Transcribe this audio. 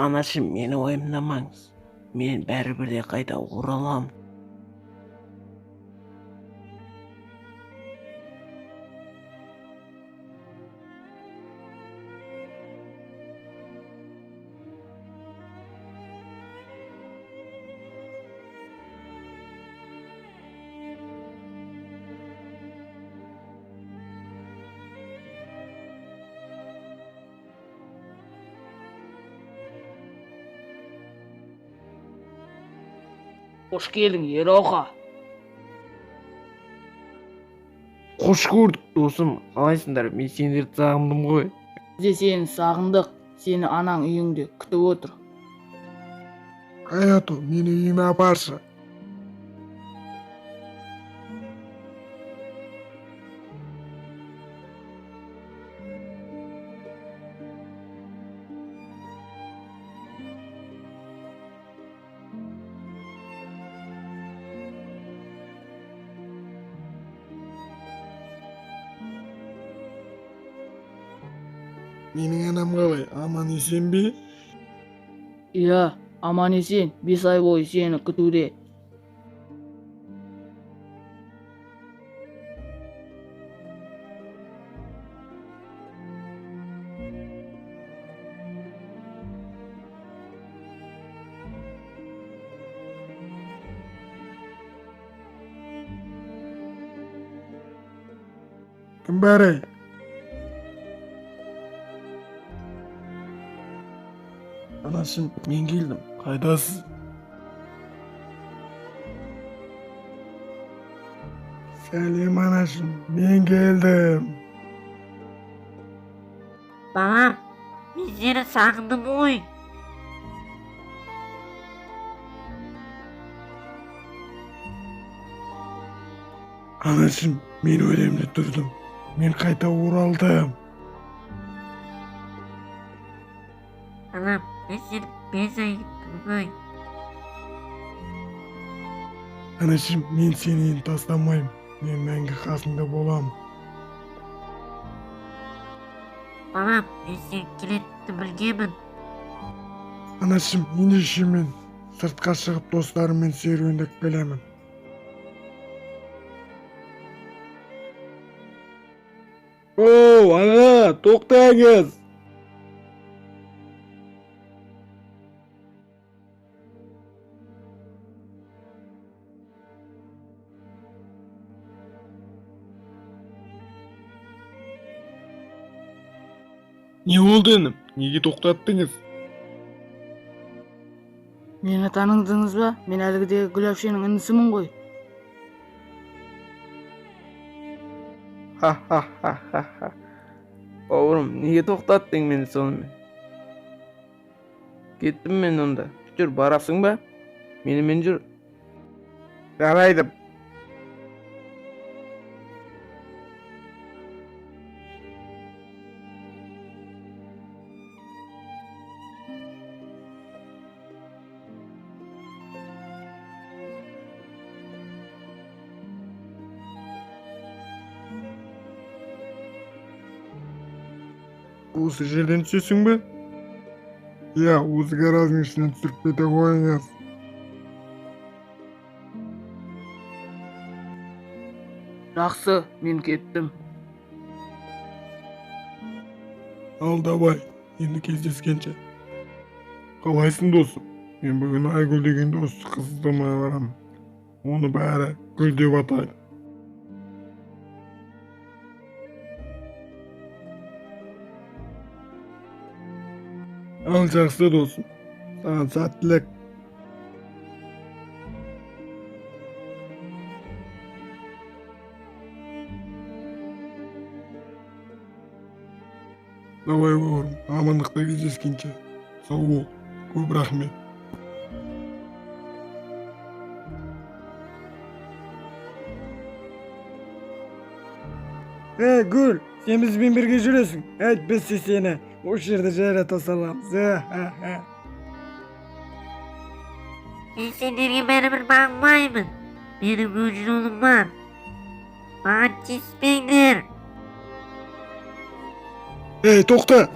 Анашым, мені уайымдамаңыз. Мен бәрібір де қайта ораламын. Қош келдің, Ероха. Қош көрдік, досым. Қалайсыңдар? Мен сендерді сағындым ғой. Біз де сені сағындық. Сені анаң үйіңде күтіп отыр. Аято, мені үйіме апаршы. Менің анам қалай, аман есен бе? Иә, аман есен, 5 ай бойы сені күтуде. Кім бар ей? Анашым, мен келдім. Қайдасыз? Сәлем, анашым, мен келдім. Балам, мен сені сағындым ғой. Анашым, мен өлемде тұрдым. Мен қайта оралдым. Балам, мен сені 5 ай күттім ғой. Анашым, мен сені енді тастамаймын. Мен мәңгі қасыңда боламын. Балам, мен сен келетініңді білгенмін. Анашым, ендеше мен сыртқа шығып достарыммен серуендеп келемін. Оу, аға, тоқтаңыз. Не болды, інім? Неге тоқтаттыңыз? Мені таныдыңыз ба? Мен әлгідегі Гүл әпшенің інісімін ғой. Ха-ха-ха-ха-ха. Бауырым, неге тоқтаттың мені сонымен? Кеттім мен онда. Жүр, барасың ба? Менімен жүр. Жарайды. Осы жерден түсесің бе? Иә, осы гараждың ішінен түсіріп кете қойыңыз. Жақсы, мен кеттім. Ал давай, енді кездескенше. Қалайсың, досым? Мен бүгін Айгүл деген дос қызыма барамын. Оны бәрі Гүл деп атайды. Ал жақсы, досым. Саған сәттілік. Давай, бауырым, амандықта кездескенше. Сау бол. Көп рахмет. Ей, Гүл, сен бізбен бірге жүресің. Әйтпесе сені осы жерде жайрата саламыз. Мен сендерге бәрібір бағынбаймын. Менің өз жолым бар. Маған тиіспеңдер. Ей, тоқта!